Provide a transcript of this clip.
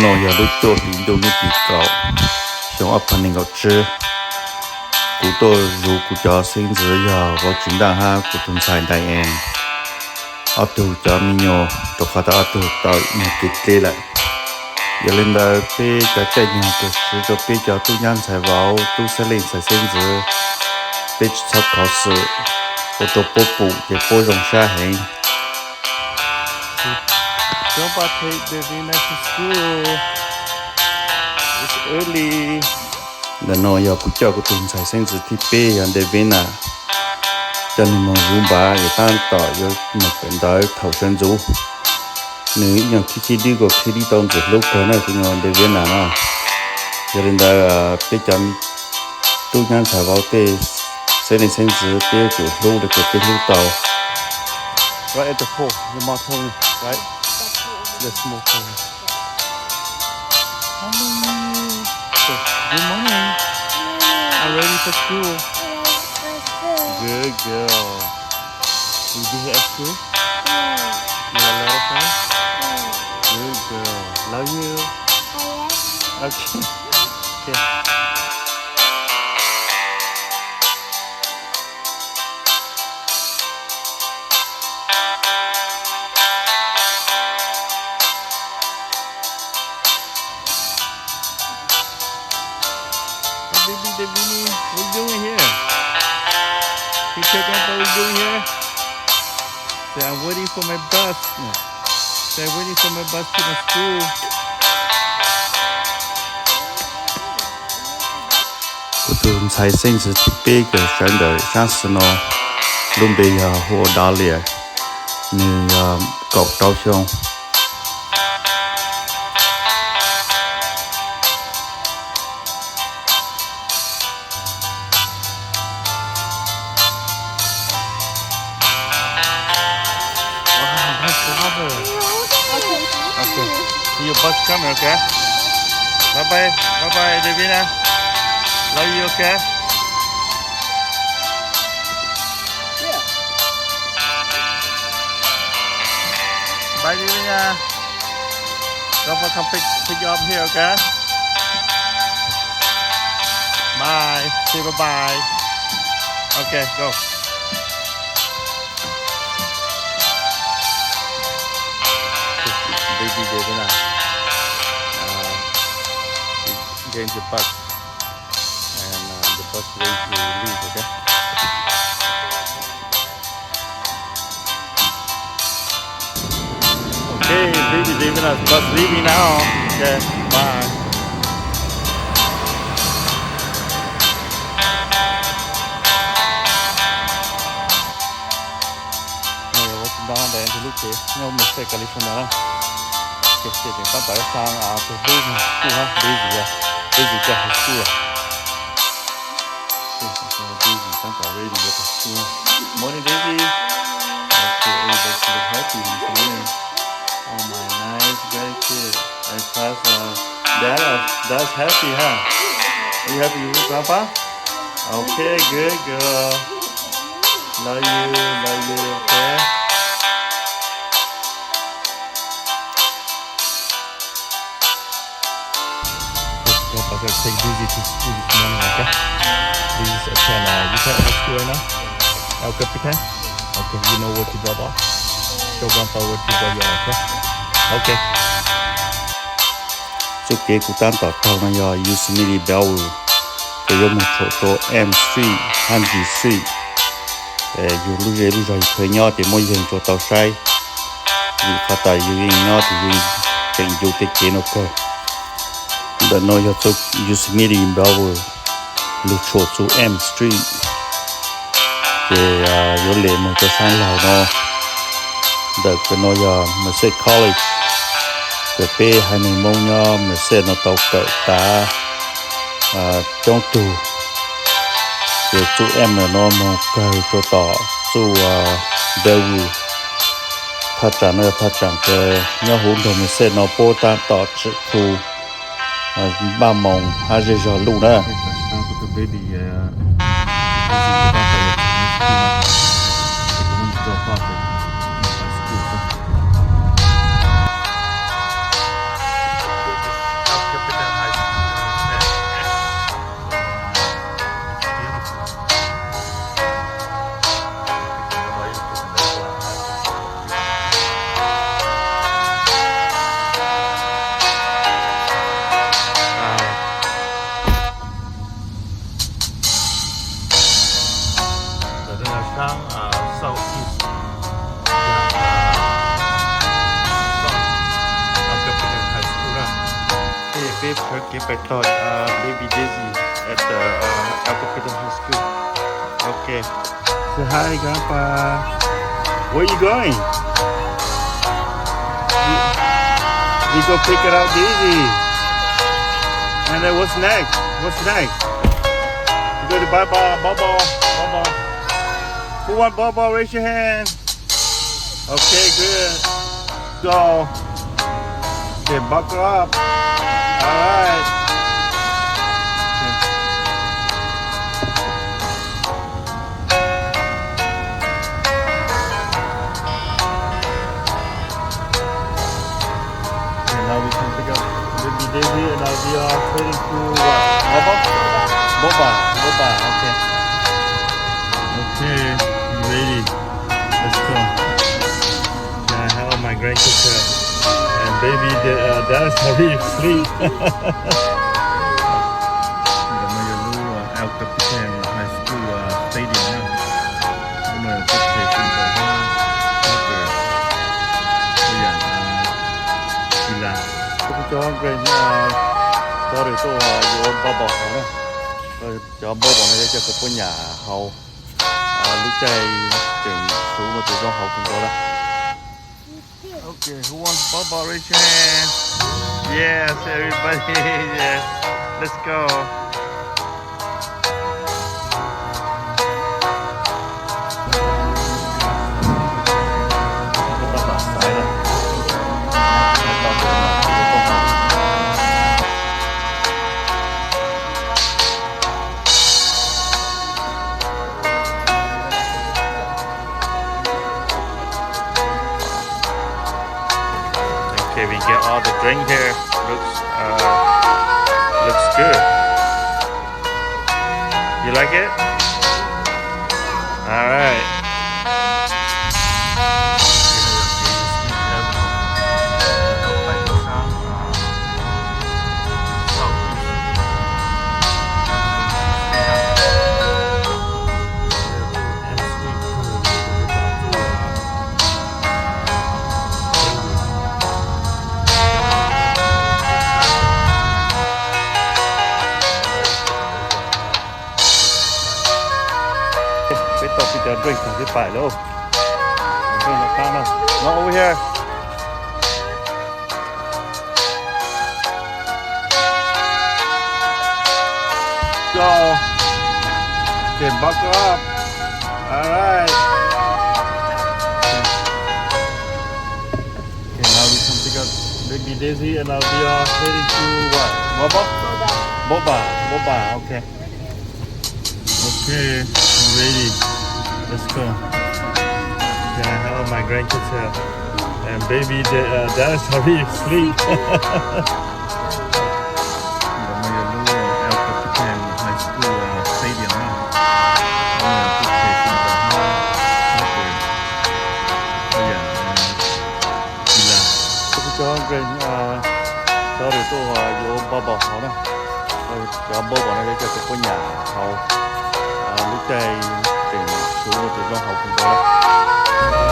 Yog lub cuaj hli ntuj hnub tim kaum, xyoo ob phav nees nkaum tsib. Kuv tuaj zus kuv cov xeeb ntxwv yog vauv Tsis Ntaj hab kuv tus ntxhais Ntais Ees. Ob tug cov me nyuam rau qhov tas ob tug tau mus kev dleb lawm. Yog li ntawd peb cov caij nyoog kawg siv rau peb cov tub nyab ntxhais vauv, tub xeeb leej ntxhais xeeb ntxwv, peb tsis txhob khov xwm, ua rau puab pum ces puab zoo sab heev. Grandpa take Davina to school. It's early. Ntawm no yog kuv coj kuv tus ntxhais xeeb ntxwv thib peb yog Davina, coj nws moog zuv npav es tab tom yuav moog kawm ntawv thaum sawv ntxuv. Nws ib nyuag khib khib dib kuas khib dib tau ntxim hlub kawg na kuv nyuag Davina na. Yog li ntawd peb cov tub nyab ntxhais vauv tej xeeb leej xeeb ntxwv peb yuav tsum hlub li kuas peb hlub tau. Right at the pole, the small pole, right? The small pole. Good morning. Are you ready for school? Good girl. You behave at school? You have a lot of friends? Good girl. Love you. Okay. Okay. Baby Davina, what you doing here? You check out what you doing here? Say, I'm waiting for my bus. No. Say, I'm waiting for my bus to the school. Kuv tus ntxhais xeeb ntxwv thib peb kws sawv ntawm saab xwb no, lub npe yog hu ua Dahlia, nws yog kaum rau xyoo. Wow, nice cover. Okay. See your bus coming, okay? Bye bye. Bye bye, Davina. Love you, okay? Bye, Davina. Grandpa come pick, pick you up here, okay? Bye. Say bye bye. Okay, go. Baby Davina. Uh, getting the bus. And uh, the bus ready to leave, okay? Okay, baby Davina's bus leaving now. Okay, bye. No yog ua tsis nto ntawm tus lub tsev nyob Merced, California na. Ces tseem tab tom xa tus hlub kuj hab Daisy, Daisy coj hais kuj. Daisy tab tom ready yuav tau kuj. Morning, Daisy. Okay, everybody look happy this morning. Oh my, nice, very cute. And plus, uh, dad, uh, dad's happy, huh? Are you happy with grandpa? Okay, good girl. Love you, love you, okay? Grandpa gotta take Daisy to school this morning, okay? Daisy's at ten, uh, you ten at school right now? Okay, you ten? Okay, you know where to drop off? Show grandpa where to drop you off, okay? Okay. Txuj kev kuv tab tom taug no yog Yosemite Bellevue, ces yuav moog tshuam rua M Street hab G Street. Yug lub zej lub zog yug khaws nyob ces muab yeeg rua tau saib, vim qhov tas yug yeej nyob ces yug tseem yug tej kev no kawg. Ntawm no yog txuj Yosemite Bellevue, lug tshuam txuj M Street, ces yuav le moog rua saab laug no. Ntawm kws no yog Merced College, kws peb haiv neeg Moob nyob Merced no tau kawm tas coob tug. Ces txuj M ntawm no moog kawg rua tom txuj Bellevue thaj tsaam no, yog thaj tsaam kws nyob huv nroog Merced no puab tab tom tsim khu npaj moos hab zej zog luj na. South East, yeah, uh, from Algonac High School na. Peb peb sawv kev pais tog Baby Daisy at the uh, Algonac High School. Okay. Say hi, Grandpa. Where you going? We, we go pick it up, Daisy. And then what's next? What's next? You go to Baba, Baba, Baba. Who want Baba? Raise your hand. Okay, good. Go. Okay, buckle up. All right. Okay. Okay, now we can pick up Baby Daisy and now we are heading to what? Boba? Boba, Boba, okay. Okay, ready. Let's go. Yeah, I have all my grandkids here. And baby, the, uh, dad is already asleep. Ntawm no yog lub, uh, El Capitan High School, uh, Stadium na. Lub no yog teb chaws Singapore hab, hab pem, hab yam, uh, Kila. Kuv cov grand, uh, daughter tuaj yuav npau pom hauv na. Cov npau pom no yuav coj kuv puab nyam hauv lub caij tseem su no ces zoo hauv kawg nkaus lawm. Okay, who wants bubble, raise your hand. Yes, everybody. Yes. Let's go. Okay, we get all the drink here. Looks, uh, looks good. You like it? All right. Peb tau peb cov drink tag peb pais lauj. Drink no qab no. No, over here. Go. Okay, buckle up. All right. Okay, now we come pick up baby Daisy and now we are heading to what? Boba? Boba. Boba. Boba. Okay. Okay, I'm ready. Let's go. Okay, I have all my grandkids here. And baby, the, uh, dad is already asleep. Ntawm no yog lub, uh, El Capitan High School, uh, Stadium na. Lub no yog teb chaws Singapore hab, hab pem, hab yam, uh, Kila. Kuv cov grand, uh, daughter tuaj yuav npau pom hauv na. Cov npau pom no yuav coj kuv puab nyam hauv lub caij tseem su no ces zoo hauv kawg nkaus lawm.